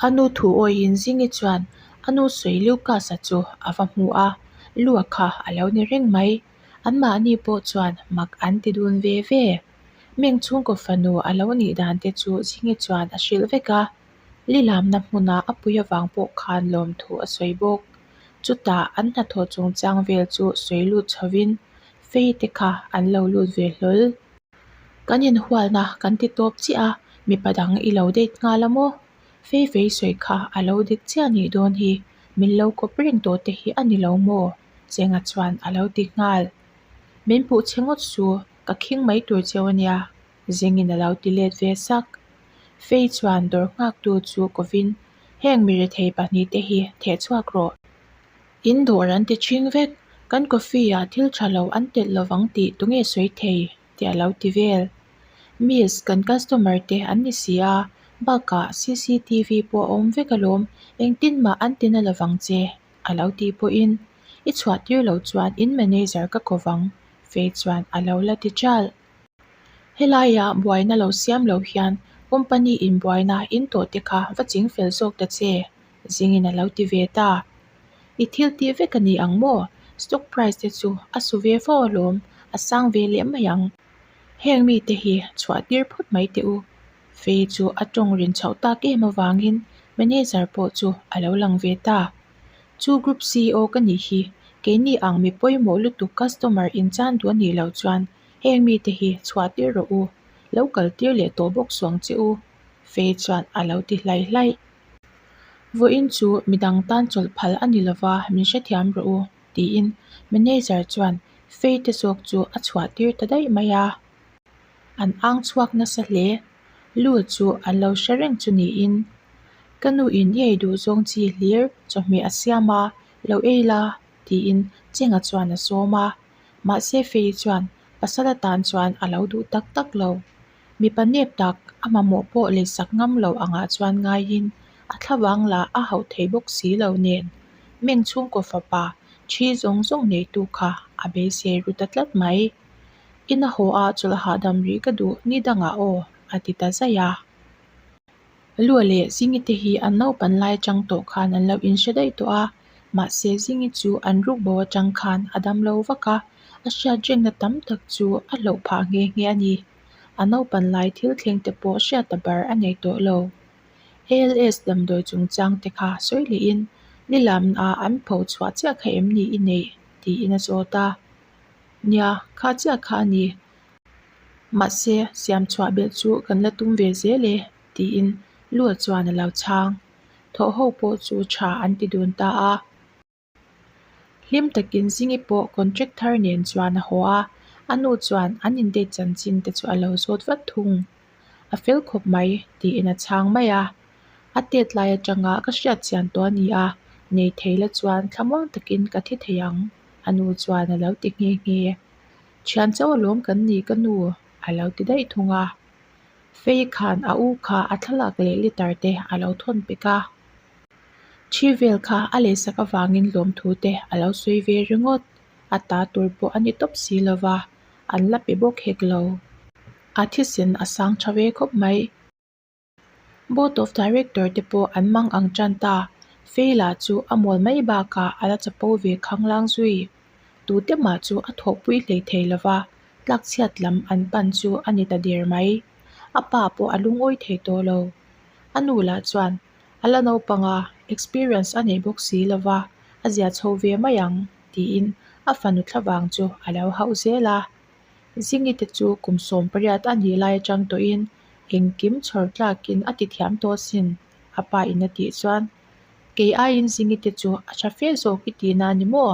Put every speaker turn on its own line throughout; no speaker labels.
A nu thu awiin Zingi chuan a nu sawi Lucas-a chu a va hmu a, Lua kha a lo ni reng mai. Anmahni pawh chuan mak an ti dun ve ve. Meng chhungkaw fanu a lo nih dan te chu Zingi chuan a hrilh vek a, lilamna hmuna a pui avang pawh khan lawmthu a sawi bawk. Chutah an hnathawh chungchang vel chu sawi lut chhovin Fei te kha an lo lut ve hlawl. Kan inhualna kan ti tawp chiah a, mipa dang i lo date nghal a maw? Fei fei sawi kha a lo dik chiah nih dawn hi, min lo kawp reng tawh te hi a ni lo maw? Chenga chuan a lo ti nghal. Min puh che ngawt su, ka khing mai tur cheu a nia, Zingin a lo ti let ve sak. Fei chuan dawr nghaktu chu kovin, Heng mi rethei pahnihte hi theh chhuak rawh. In dawr an ti chhing vek, kan coffee ah thil tha lo an telh lovang tih tunge sawi thei? tih a lo ti vel. Miss, kan customer te an ni si a, bakah cctv pawh a awm vek alawm, engtin mah an ti na lovang che, a lo tih pawhin i chhuah tir lo chuan in manager ka ko vang, Fei chuan a lo la ti ṭalh. Helaiah buaina lo siam lo hian company in buaina in tawh te kha va ching fel zawk ta che, Zingin a lo ti ve ta. I thil tih vek a ni ang maw? Stock price te chu a su ve fo alawm, a sang ve leh mai ang. Heng mite hi chhuah tir phawt mai teh u. Fei chu a tawng rin chhoh tak em avangin manager pawh chu a lo lang ve ta. Chu group CEO ka nih hi, keini ang mi pawimawh lutuk customer in chan duh a nih loh chuan heng mite hi chhuah tir rawh u, lo kal tir leh tawh bawk suang che u, Fei chuan a lo ti hlai hlai. Vawiin chu midang tan chawlh phal a ni lova min hrethiam rawh u, tiin manager chuan Fei te zawk chu a chhuah tir ta daih mai a. An ang chhuak nasa hle. Lu chu an lo hre reng chu niin, Ka nu in i ei duh zawng chi hlir chawhmeh a siam a, lo ei la, tiin Chenga chuan a sawm a. Mahse Fei chuan pasal atan chuan a lo duh tak tak lo. Mipa nep tak a mamawh pawh leisak ngam lo angah chuan ngaiin a thlavang lah a hauh thei bawk si lo nen Meng chhungkaw fapa thi zawng zawng neitu kha a beisei ru ta tlat mai. Ina haw a chawlh hahdam rih ka duh ni dangah aw a ti ta zaih a. Lua leh Zingi te hi an naupan lai atang tawh khan an lo inhre daih tawh a, mahse Zingi chu an ruk bo atang khan a dam lo vak a, a hriat rengna tam tak chu a hlauh phah nghe nghe a ni. A naupan lai thil thleng te pawh hriat a bar a nei tawh lo. ALS damdawi chungchang te kha sawi lehin nilamna an pho chhuah chiah kha em ni i neih? tiin a zawt a. Nia, kha chiah kha a ni. Mahse, siam chhuah belh chu kan la tum ve zel e, tiin Lua chuan a lo chhang. Thawh ho pawh chu tha an ti dun ta a. Hlim takin Zingi pawh contract thar nen chuan a haw a, a nu chuan an indate chanchin te chu a lo zawt vat thung. A fel khawp mai, tiin a chhang mai a. A tet lai atanga ka hriat chian tawh a ni a, nei thei la chuan thlamuang takin ka thi thei ang, a nu chuan a lo ti nghe nghe. Thian chauh alawm kan ni ka nu, a lo ti daih thung a. Fei khan a u kha a thlalak leh litar te a lo thawn pek a. Thi vel kha a lehsak avangin lawmthu te a lo sawi ve ringawt. A ta tur pawh a ni tawp si lo va, an la pe bawk hek lo. A thisen a sang tha ve khawp mai. Board of Director te pawh an mang ang tan ta. Feila chu a mawl mai bakah a la chapo ve khanglang zui. Tute mah chu a thawhpui hlei thei lo va, tlakchhiat lam an pan chu a ni ta der mai. A pa pawh a lungawi thei tawh lo. A nu lah chuan a la naupang a, experience a nei bawk si lo va, a zia chho ve mai ang, tiin a fanu thlavang chu a lo hauh zel a. Zingi te chu kum 18 a nih lai atang tawhin engkim chhawr tlakin a ti thiam tawh asin, a pa in a tih chuan, Kei aiin Zingi te chu a tha fe zawk i tihna a ni maw?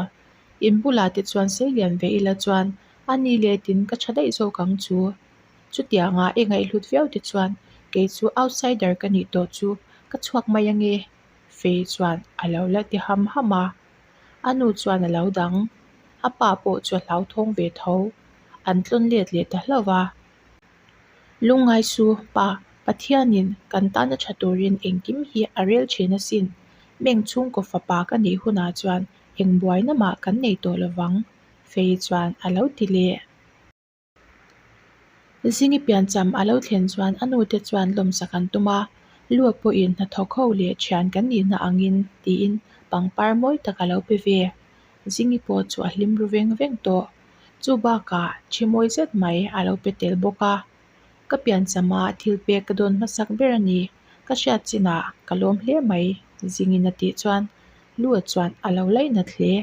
In bulah te chuan seilian ve ila chuan a ni letin ka tha daih zawk ang chu. Chutianga i ngaihhlut viau te chuan kei chu outsider ka nih tawh chu ka chhuak mai ange, Fei chuan a lo la ti ham ham a. A nu chuan a lo dang. A pa pawh chu a hlauthawng ve tho. An tlawn let leh ta hlauh va. Lungngai su, pa, Pathianin kan tana tha turin engkim hi a rel thin asin. Meng chhungkaw fapa ka nih hunah chuan eng buaina mah kan nei tawh lovang, Fei chuan a lo ti leh. Zingi piancham a lo thlen chuan a nute chuan lawmsak an tum a, Lua pawhin hnathawk ho leh thian kan nihna angin tiin pangpar mawi tak a lo pe ve. Zingi pawh chu a hlim ru veng veng tawh. Chu bakah thi mawi zet mai a lo pe tel bawk a. Ka pianchama thil pek ka dawn hmasak ber a ni. Ka hriat chinah ka lawm hle mai, Zingin a tih chuan Lua chuan a lo lainat hle.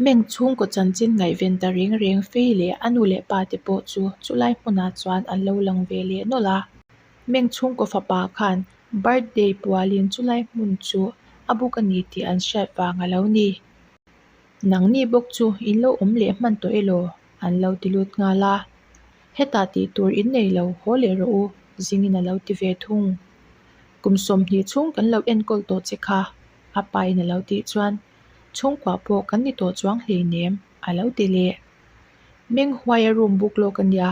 Meng chhungkaw chanchin ngaihven ta reng reng Fei leh a nu leh pa te pawh chu chulai hmunah chuan an lo lang ve leh nawlh a. Meng chhungkaw fapa khan birthday pualin chulai hmun chu a buk a ni tih an hriat vang a lo ni. Nangni bawk chu in lo awm leh hman tawh elaw? an lo ti lut nghal a. Hetah tih tur in nei lo, haw leh rawh u, zingin a lo ti ve thung. Kum 20 chhung kan lo enkawl tawh che kha, a pain a lo tih chuan chhungkua pawh kan ni tawh chuang hleinem, a lo ti leh. Meng huaia room book lawk a nia,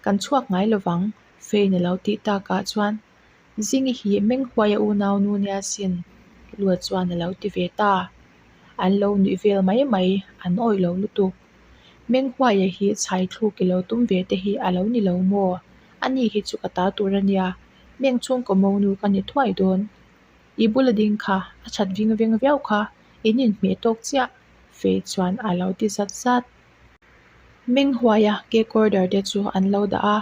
kan chhuak ngai lovang, Fein a lo tih takah chuan Zingi hi meng huaia unaunu nia sin, Lua chuan a lo ti ve ta. An lo nuih vel mai mai, an awih lo lutuk. Meng huaia hi chhai thluk i lo tum ve te hi a lo ni lo maw? Ani hi chu ka ta tur a nia, meng chhungkaw monu ka ni thuai dawn. I bula ding kha a that ving veng viau kha, in inhmeh tawk chiah, Fei chuan a lo ti zat zat. Meng huaia cake order te chu an lo dah a,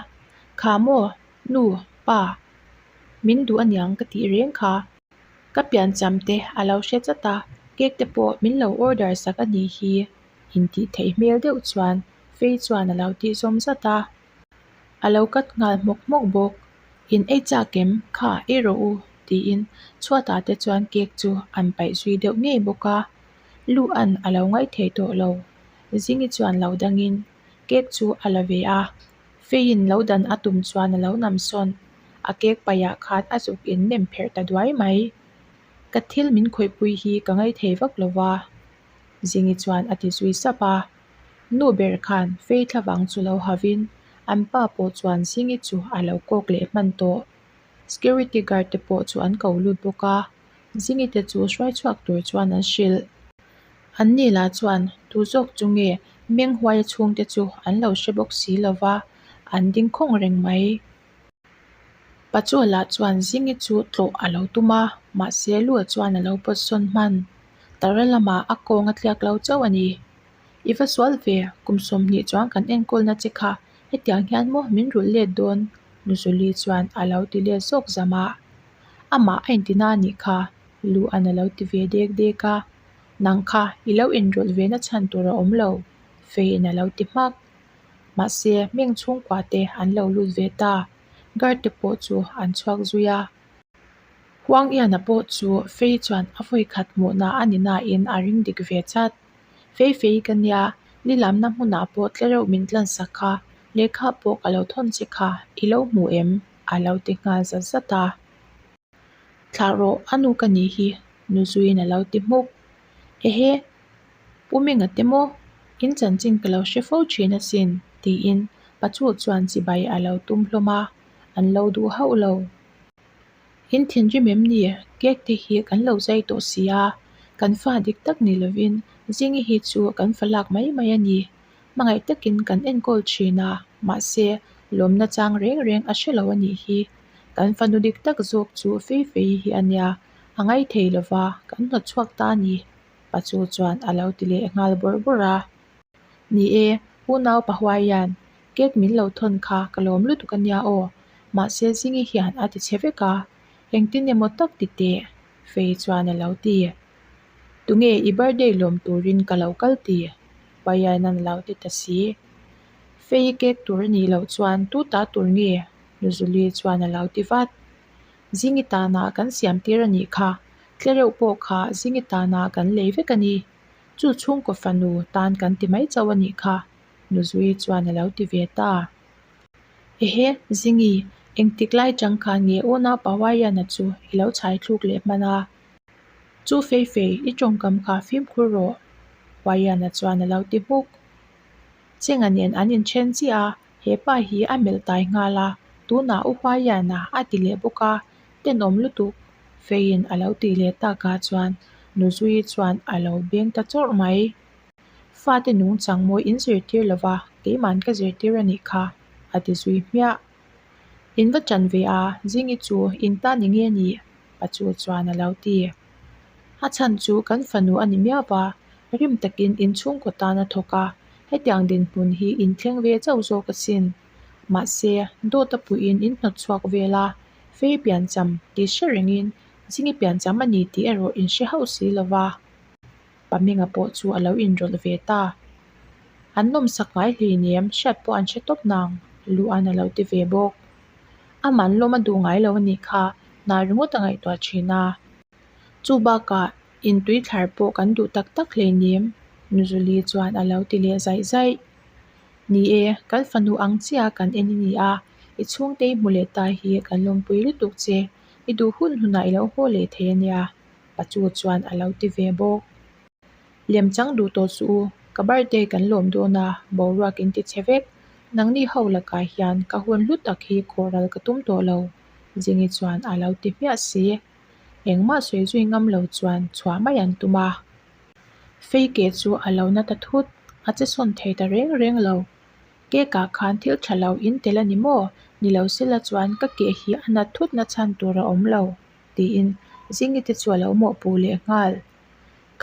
Kha maw, nu, pa, min duh aniang ka tih reng kha. Ka piancham te a lo hre chat a, cake te pawh min lo order sak a nih hi, intih theih hmel deuh chuan Fei chuan a lo tih zawm zat a. A lo cut nghal hmawk hmawk bawk. In ei chak em? Kha, ei rawh u, tiin chhuatah te chuan cake chu an paih zui deuh ngei bawk a. Lu an a lo ngaih thei tawh lo. Zingi chuan lo dangin cake chu a la ve a. Feiin lo dan a tum chuan a lo nam sawn. A cake paihah khan a zuk in nem pherh ta duai mai. Ka thil min khawihpui hi ka ngaithei vak lo va, Zingi chuan a ti zui sap a. Nu ber khan Fei thlavang chu lo havin an pa pawh chuan Zingi chu a lo kawk leh hman tawh. Security guard te pawh chu an ko lut bawk a, Zingi te chu hruai chhuak tur chuan an hrilh. An ni lah chuan tu zawk chu nge meng huaia chhungte chu an lo hre bawk si lo va, an ding khawng reng mai. Pachuala chuan Zingi chu tlawh a lo tum a, mahse Lua chuan a lo pawt sawn hman. Tara lamah a kawng a tliak lo chauh a ni. I va sual ve, kum 20 chuan kan enkawlna che kha hetiang hian maw min rulh let dawn? Nuzuli chuan a lo ti let zawk zam a. Amah a intina a nih kha, Luan a lo ti ve dek dek a. Nang kha i lo inrawlh ve na chhan tur a awm lo, Feiin a lo ti hmak. Mahse, meng chhungkua te an lo lut ve ta, guard te pawh chu an chhuak zui a. Huang Iana pawh chu Fei chuan a vawi khat hmuhna a ni nain a ring dik ve chat. Fei fei ka nia, lilamna hmunah pawh tlereuh min tlansak kha, lehkha pawh ka lo thawn che kha, i lo hmu em? a lo ti nghal zat zat a. Thlah rawh, a nu ka nih hi, nu zuiin a lo ti hmuk. Ehe, Pu Menga te maw? In chanchin ka lo hre fo thin asin, tiin Pachu chuan chibai a lo tum hlawm a, an lo duh hauh lo. In thinrim em ni? Cake te hi kan lo zai tawh si a, kan fa dik tak ni lovin Zingi hi chu kan fa lak mai mai a ni. Hmangaih takin kan enkawl thin a, mahse lawmna chang reng reng a hre lo a nih hi. Kan fanu dik tak zawk chu Fei Fei hi a nia, a ngai thei lova kan hnawt chhuak ta a ni, Pachu chuan a lo ti leh nghal bawrh bawrh a. Ni e, unau Pahuai hian cake min lo thawn kha ka lawm lutuk a nia aw, mahse Zingi hian a ti chhe vek a, engtin emaw tak ti teh, Fei chuan a lo ti. Tunge i birthday lawm turin ka lo kal ti? Paianan a lo ti ta si. Fei cake tur a nih loh chuan tu ta tur nge? Nuzuli chuan a lo ti vat. Zingi tana kan siam tir a nih kha, tlereuh pawh kha Zingi tana kan lei vek a ni. Chu chhungkaw fanu tan kan ti mai chauh a nih kha, Nuzui chuan a lo ti ve ta. Ehe, Zingi, engtik lai chang khan nge unau Pawaiana chu i lo chhai thluk leh hman a? Chu fei fei, i tawngkam kha fimkhur rawh, Pawaiana chuan a lo ti hmuk. Chenga nen an inthen chiah a, he pa hi a melh tai nghal a, tunah U Huaiana a ti leh bawk a, tenawm lutuk feiin a lo tih leh takah chuan Nuzuii chuan a lo beng ta chawrh mai. Fate nungchang mawi in zirtir lova, keiman ka zirtir a nih kha, a ti zui hmiah. In va ṭan ve a, Zingi chu in ta ni nge nih? Pachu chuan a lo ti. A chhan chu kan fanu a ni miau va, rim takin in chhungkaw tan a thawk a, hetiang dinhmun hi in thleng ve chauh zawk asin. Mahse, dawt a puiin in hnawt chhuak vel a, fei piancham tih hre rengin Zingi piancham a ni tih erawh in hre hauh si lo va. Pamenga pawh chu a lo inrawlh ve ta. An lawmsak ngai hleinem, hriat pawh an hre tawp nang, Luan a lo ti ve bawk. Aman lawm a duh ngai lo a nih kha, hna ringawt a ngaihtuah thin a. Chu bakah intui thlar pawh kan duh tak tak hleinem, Nuzuli chuan a lo ti leh zaih zaih. Ni e, kan fanu ang chiah kan en i ni a, i chhungte i hmu leh ta hi kan lawmpui lutuk che, i duh hun hunah i lo haw leh thei a nia. Pachu chuan a lo ti ve bawk. Lemchang duh tawh suh u, ka birthday kan lawm dawn a, boruak in ti chhe vek. Nangni ho lakah hian ka hun hlu tak hi khawhral ka tum tawh lo, Zingi chuan a lo ti hmiah si. Engmah sawi zui ngam lo chuan chhuah mai an tum a. Fei ke chu a lo na ta thut, a che sawn thei ta reng reng lo. Cake ah khan thil tha lo in tel a ni maw? Ni lo sela chuan ka ke hi a nat thut na chhan tur a awm lo. Tiin Zingi te chu a lo mawhpuh leh nghal.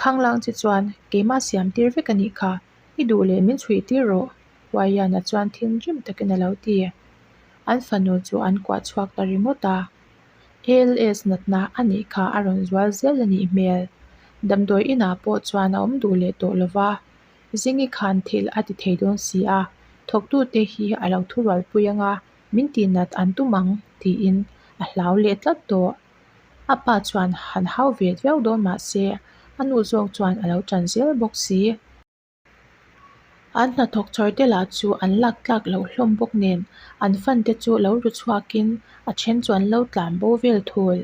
Khanglang che chuan keimah siam tir vek a nih kha, i duh leh min chhuih tir rawh, Huaiana chuan thinrim takin a lo ti. An fanu chu an kuah chhuak ta ringawt a. ALS natna a nih kha a rawn zual zel a nih hmel. Damdawi inah pawh chuan a awm duh leh tawh lo va, Zingi khan thil a ti thei dawn si a, thawktute hi a lo thurualpui anga min tihnat an tum ang tiin a hlau leh tlat tawh. A pa chuan han hau ve viau dawn mah se a nu zawk chuan a lo tan zel bawk si. An hnathawk chawr te lah chu an lak tlak loh hlawm bawk nen an fan te chu lo ru chhuakin a then chu an lo tlan bo vel thul.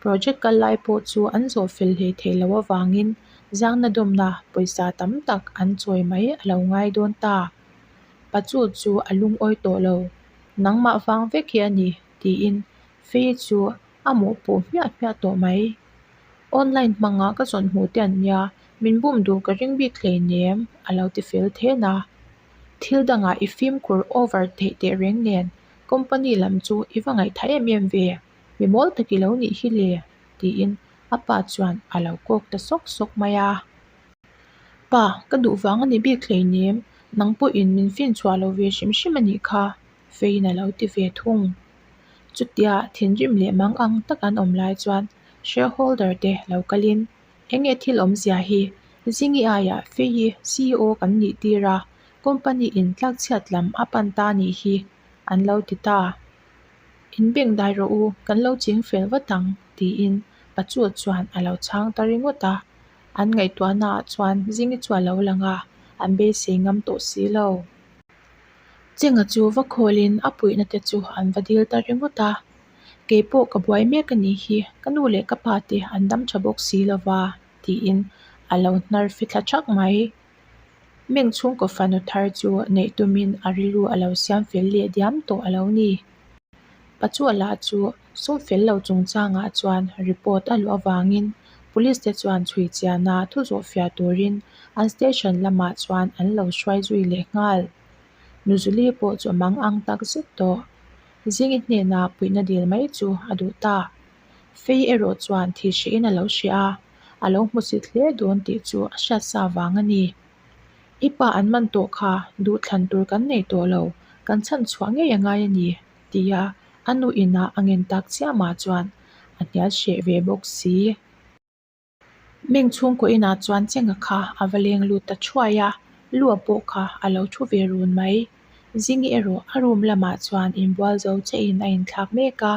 Project kal lai pawh chu an zawh fel hlei theih loh avangin zangna dawmna pawisa tam tak an chawi mai a lo ngai dawn ta. Pachu chu a lungawi tawh lo, Nangmah vang vek hi a ni, tiin Fei chu a mawhpuh hmiah hmiah tawh mai. Online hmanga ka zawn hmuh te an nia, min bum duh ka ring bik hleinem, a lo ti fel then a. Thil dangah i fimkhur over theih teh reng nen company lam chu i va ngaihthah em em ve, mi mawl tak i lo nih hi le, tiin a pa chuan a lo kawk ta sawk sawk mai a. Pa, ka duh vang a ni bik hleinem, nang pawhin min finchhuah lo ve hrim hrim a nih kha, Feiin a lo ti ve thung. Chutia thinrim leh mang ang tak an awm lai chuan shareholder te lo kalin, Enge thil awmzia hi? Zingi aiah Feii CEO kan nih tir a, company in tlakchhiat lam a pan ta nih hi, an lo ti ta. In bank dai rawh u, kan lo ching fel vat ang, tiin Pachu chuan a lo chhang ta ringawt a. An ngaihtuahnaah chuan Zingi chu a lo lang a, an beisei ngam tawh si lo. Chenga chu va khawlin a puihna te chu an va dil ta ringawt a, Kei pawh ka buai mek a nih hi, ka nu leh ka pa te an dam tha bawk si lo va, tiin a lo hnar fithla thak mai. Meng chhungkaw fanu thar chu neih tumin a rilru a lo siam fel leh diam tawh a lo ni. Pachuala chu sum fel lo chungchangah chuan report a luh avangin police te chuan chhui chiana thu zawh fiah turin an station lamah chuan an lo hruai zui leh nghal. Nuzuli pawh chu a mang ang tak zet tawh. Zingi hnenah puihna dil mai chu a duh ta. Fei erawh chuan thih hrehin a lo hria a, a lo hmusit hle dawn tih chu a hriat sa vang a ni. I pa an man tawh kha duhthlan tur kan nei tawh lo, kan chhan chhuah ngei a ngai a ni, tia a nu inah a ngen tak chiah mah chuan a hnial hreh ve bawk si. Meng chhungkaw inah chuan Chenga kha a va leng lut ta thuai a, Lua pawh kha a lo thu ve run mai. Zingi erawh a room lamah chuan inbual zo chiahin a inthlak mek a,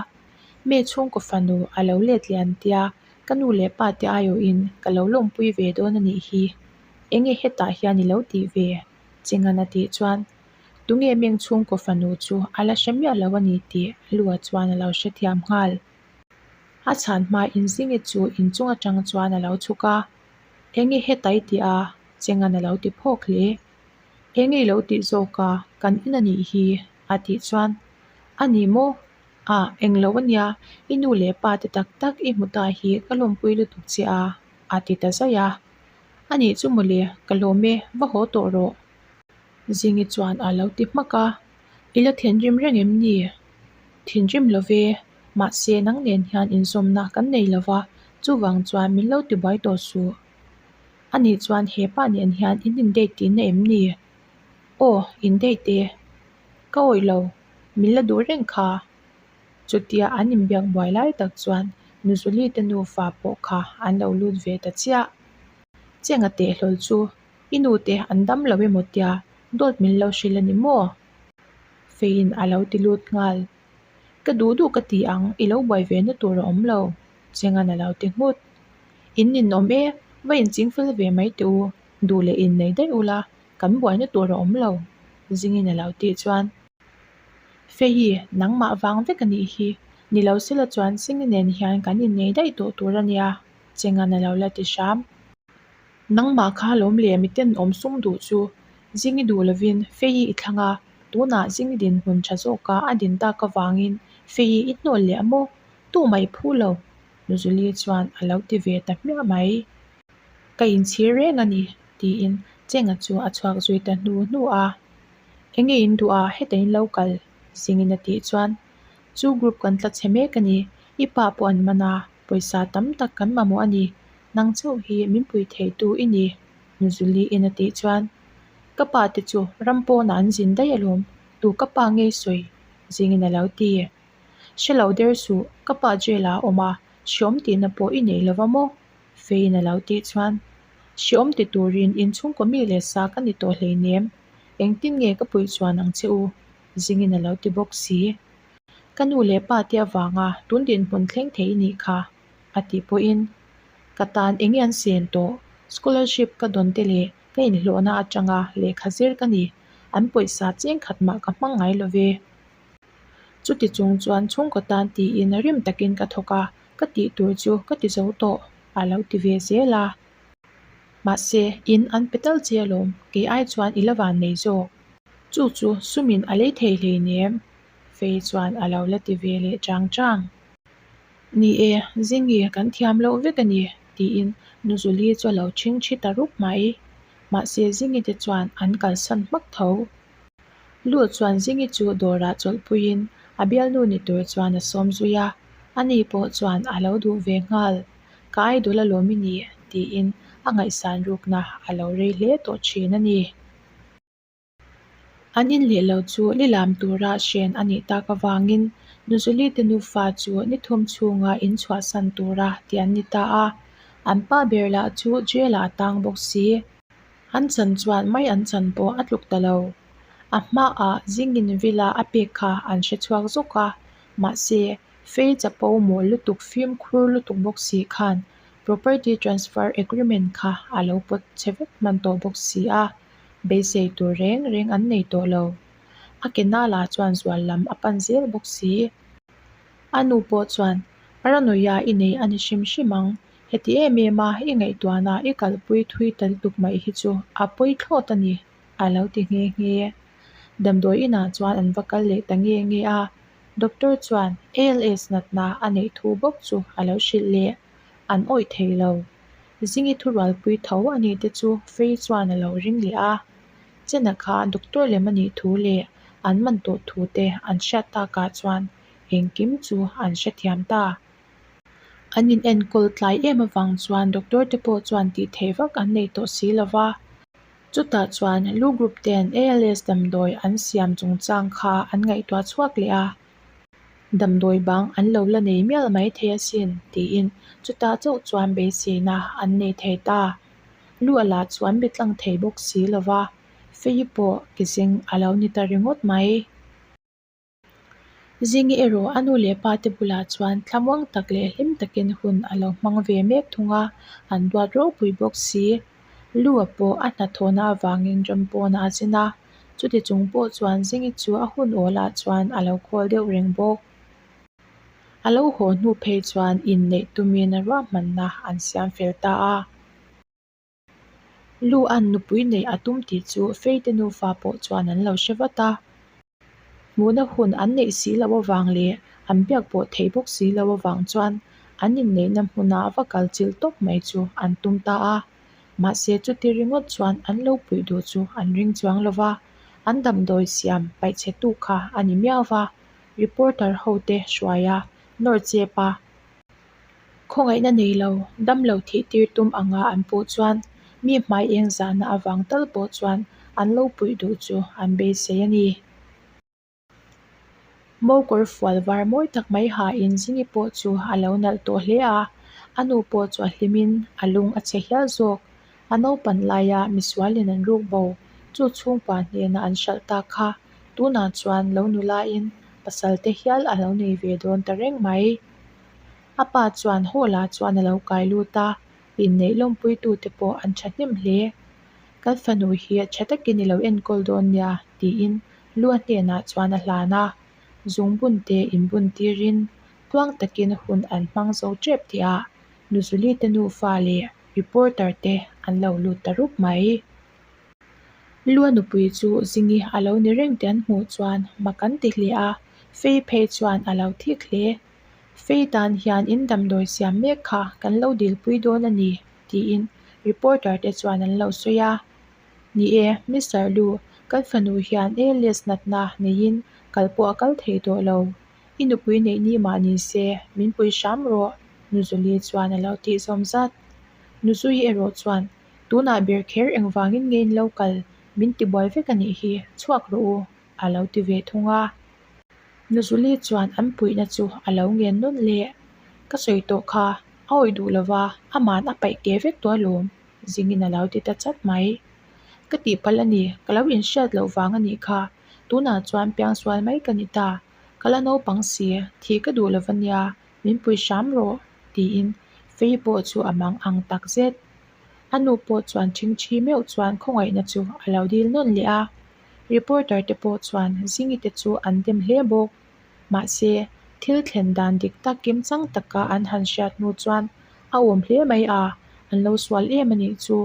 Me chhungkaw fanu a lo let lian tia ka nu leh pa te aiawhin ka lo lawmpui ve dawn a nih hi. Enge hetah hian i lo tih ve? Chenga'n a tih chuan Tunge Meng chhungkaw fanu chu a la hre miah lo a ni tih Lua chuan a lo hrethiam nghal. A chhan hmain Zingi chu inchung atang chuan a lo chhuk a, Enge heta i tih a? Chenga'n a lo ti phawk hle. Enge i lo tih zawk a, kan in a nih hi a tih chuan A ni maw? Ah, englo a nia, i nu leh pa te tak tak i hmu ta hi ka lawmpui lutuk che a, a ti ta zaih a. A nih chu mawle, ka lawm e, va haw tawh rawh. Zingi chuan a lo ti hmak a, I la thinrim reng em ni? Thinrim lo ve, mahse nang nen hian inzawmna kan nei lo va, chuvang chuan min lo tibuai tawh suh. Anih chuan he pa nen hian in indate tihna em ni? Aw, indate e. Ka awih lo, min la duh reng kha. Chutia an inbiak buai lai tak chuan Nuzuli te nufa pawh kha an lo lut ve ta chiah. Chenga teh hlawl chu i nu te an dam lo emaw tia dawt min lo hrilh a ni maw? Feiin a lo ti lut nghal. Ka duh duh ka ti ang, i lo buai ve na tur a awm lo, Chenga'n a lo ti nghut. In ninawm e, va inchingfel ve mai teh u, duh leh innei daih ula, kan buaina tur a awm lo, Zingin a lo tih chuan. Fei, nangmah vang vek a nih hi, ni lo sela chuan Singi nen hian kan innei daih tawh tur a nia, Chenga'n a lo la ti hram. Nangmah kha lawm leh miten awm sum duh chu Zingi duh lovin Fei i thlang a, tunah Zingi dinhmun tha zawka a din tak avangin Fei i hnawl leh a maw? Tumah i phu lo, Nuzuli chuan a lo ti ve ta hmiah mai. Ka inchhir reng a ni, tiin Chenga chu a chhuak zui ta hnu hnu a. Enge in duh a, heta in lo kal? Zingin a tih chuan, Chu group kan tla chhe mek a ni, i pa pawh an man a, pawisa tam tak kan mamawh a ni, nang chauh hi min pui theitu i ni, Nuzuli in a tih chuan, Ka pa te chu ram pawnah an zin daih alawm, tu ka pa ngei sawi? Zingin a lo ti. Hre lo der suh, ka pa jail ah a awm a, hreawm tihna pawh i nei lova maw? Feiin a lo tih chuan, Hreawm ti turin inchhungkaw mi leh sa ka ni tawh hleinem, engtin nge ka puih chuan ang che u? Zingin a lo ti bawk si. Ka nu leh pa te avanga tun dinhmun thleng thei i nih kha, a tih pawhin, Ka tan enge an sen tawh? Scholarship ka dawn te leh ka inhlawhna atanga lehkha zir ka ni, an pawisa cheng khat mah ka hmang ngai lo ve. Chuti chung chuan chhungkaw tan tiin rim takin ka thawk a, ka tih tur chu ka ti zo tawh, a lo ti ve zel a. Mahse, in an pe tal che alawm, kei ai chuan i la van nei zawk. Chu chu sumin a lei thei hleinem, Fei chuan a lo la ti ve leh chang chang. Ni e, Zingi kan thiam loh vek a ni, tiin Nuzuli chu a lo chhingchhi ta rup mai. Mahse, Zingi te chuan an kalsan hmak tho. Lu chuan Zingi chu dawrah chawlhpuiin a bialnu ni tur chuan a sawm zui a, ani pawh chuan a lo duh ve nghal. Ka idol alawm i ni, tiin a ngaihsan rukna a lo rei hle tawh thin a ni. An inleh lo chu lilam tura hren a nih tak avangin Nuzuli te nufa chu ni thum chhunga in chhuahsan tura tih an ni ta a, an pa ber lah chu jail ah a tang bawk si. An chan chuan mai an chan pawh a tluk ta lo. A hmaah zingin villa a pek kha an hre chhuak zawk a, mahse Fei chapo mawl lutuk fimkhur lutuk bawk si khan property transfer agreement kha a lo pawt chhe vek hman tawh bawk si a, beisei tur reng reng an nei tawh lo. A ke nala chuan zual lam a pan zel bawk si. A nu pawh chuan, Paranoia i nei a ni hrim hrim ang, Heti em em a, i ngaihtuahna i kalpui thui ta lutuk mai hi chu a pawi thlawt a ni, a lo ti nghe nghe. Damdawi inah chuan an va kal leh ta nge nge a, doctor chuan ALS natna a neih thu bawk chu a lo hrilh leh. An awih thei lo. Zingi thurualpui tho a nih te chu Fei chuan a lo ring leh a. Chena kha doctor lem a nih thu leh an man tawh thu te an hriat takah chuan engkim chu an hrethiam ta. An in enkawl tlai em avang chuan doctor te pawh chuan tih theih vak an nei tawh si lo va. Chutah chuan Lu group ten ALS damdawi an siam chungchang kha an ngaihtuah chhuak leh a, damdawi bang an lo la nei mial mai thei asin tiin chutah chauh chuan beiseina an nei thei ta. Lu a lah chu an be tlang thei bawk si lo va, Fei pawh ke zeng a lo ni ta ringawt mai. Zingi erawh a nu leh pa te bulah chuan thlamuang tak leh hlim takin hun a lo hmang ve mek thung a, an duat ropui bawk si. Lua pawh a hnathawhna avangin ram pawnah a zin a, chuti chung pawh chuan Zingi chu a hun awlah chuan a lo khawl deuh reng bawk. A lo haw hnu phei chuan inneih tumin ruahmanna an siam fel ta a. Lu an nupui neih a tum tih chu Feite nufa pawh chuan an lo hre vat a. Hmuhna hun an neih si loh avang leh an biak pawh theih bawk si loh avang chuan an inneihna hmuna va kal chilh tawp mai chu an tum ta a. Mahse chuti ringawt chuan an lo puih duh chu an ring chuang lo va, an damdawi siam paihchhetu kha a ni miau va. Reporter hote hruai a, nawr chep a. Khawngaihna nei lo, damlo thih tir tum anga an puh chuan mi hmai eng zahna avang tal pawh chuan an lo puih duh chu an beisei a ni. Mo kawr fual var mawi tak mai hain Zingi pawh chu a lo nalh tawh hle a, a nu pawh chu a hlimin a lung a chhe hial zawk. A naupan laia misualin an ruk bo, chu chhungpa hnena an hralh tak kha tunah chuan lo nulain pasal te hial a lo nei ve dawn ta reng mai. A pa chuan hall ah chuan a lo kai lut a, inneih lawmpuitute pawh an thahnem hle. Kan fanu hi tha takin i lo enkawl dawn nia tiin Lua hnenah chuan a hlan a, zungbun te inbun tirin tluang takin hun an hmang zo tep tih ah Nuzuli te nufa leh reporter te an lo lut ta rup mai. Lua nupui chu Zingi a lo ni reng tih an hmuh chuan mak an ti hle a, Fei phei chuan a lo thik hle. Fei tan hian in damdawi siam mek kha kan lo dilpui dawn a ni tiin reporter te chuan an lo sawi a. Ni e, Mister Lu, kan fanu hian ALS natna neiin kal pawh a kal thei tawh lo. I nupui neih ni mah ni se, min pui hram rawh, Nuzuli chuan a lo tih zawm zat. Nuzui erawh chuan, Tunah ber kher engvangin nge in lo kal, min tibuai vek a nih hi, chhuak rawh u, a lo ti ve thung a. Nuzuli chuan an puihna chu a lo ngen nawn le. Ka sawi tawh kha, a awih duh lova, aman a paih ke vek tawh alawm. Zingin a lo ti ta chat mai. Ka tihpalh a ni, ka lo inhriat loh vang a nih kha. Tunah chuan piangsual mai ka ni ta. Ka la naupang si, thih ka duh lova nia, min pui hram rawh, tiin Fei pawh chu a mang ang tak zet. A nu pawh chuan ṭhingṭhi meuh chuan khawngaihna chu a lo dil nawn leh a. Reporter te pawh chuan Zingi te chu an dem hle bawk. Mahse, thil thlen dan dik tak kimchang taka an han hriat hnu chuan a awm hle mai a, an lo sual em a nih chu.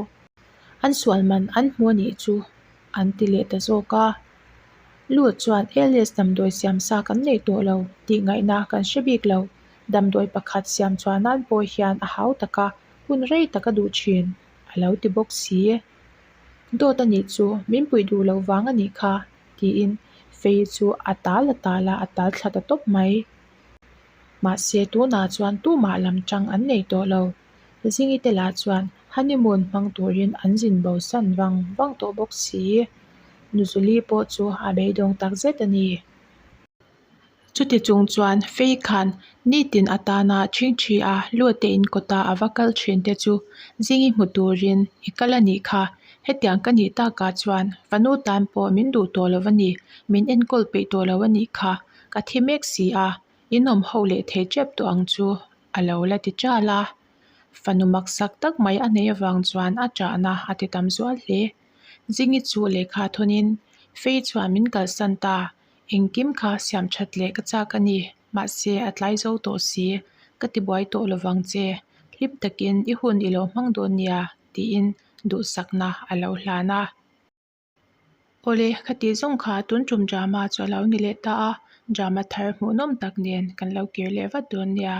An sual man an hmu a nih chu an ti leh ta zawk a. Lut chuan ALS damdawi siam sa kan nei tawh lo tih ngaihna kan hre bik lo. Damdawi pakhat siam chhuah nan pawh hian a hau tak a, hun rei tak a duh thin, a lo ti bawk si. Dawt a nih chu, min puih duh loh vang a nih kha, tiin Fei chu a tal a tal a, a tal thla ta tawp mai. Mahse tunah chuan tumah lam tang an nei tawh lo. Zingi te lah chuan honeymoon hmang turin an zin bo san vang vang tawh bawk si. Nuzuli pawh chu a beidawng tak zet a ni. Chuti chung chuan Fei khan nitin atana ṭhingṭhi a lute in kawta a va kal ṭhin te chu Zingi hmu turin i kal a nih kha. Hetiang ka nih takah chuan fanu tan pawh min duh tawh lo a ni, min enkawl peih tawh lo a nih kha. Ka thi mek si a, in awm ho leh thei ṭep tawh ang chu a lo la ti ṭal a. Fanu maksak tak mai a neih avang chuan a ṭahna a ti tam zual hle. Zingi chu lehkha thawnin Fei chuan min kalsan ta. Engkim kha siam that leh ka chak a ni, mahse a tlai zo tawh si, ka ti buai tawh lovang che, hlim takin i hun i lo hmang dawn nia tiin duhsakna a lo hlan a. Awle, khati zawng kha tun tum drama chu a lo ni leh ta a, drama thar hmuhnawm tak nen kan lo kir leh vat dawn nia.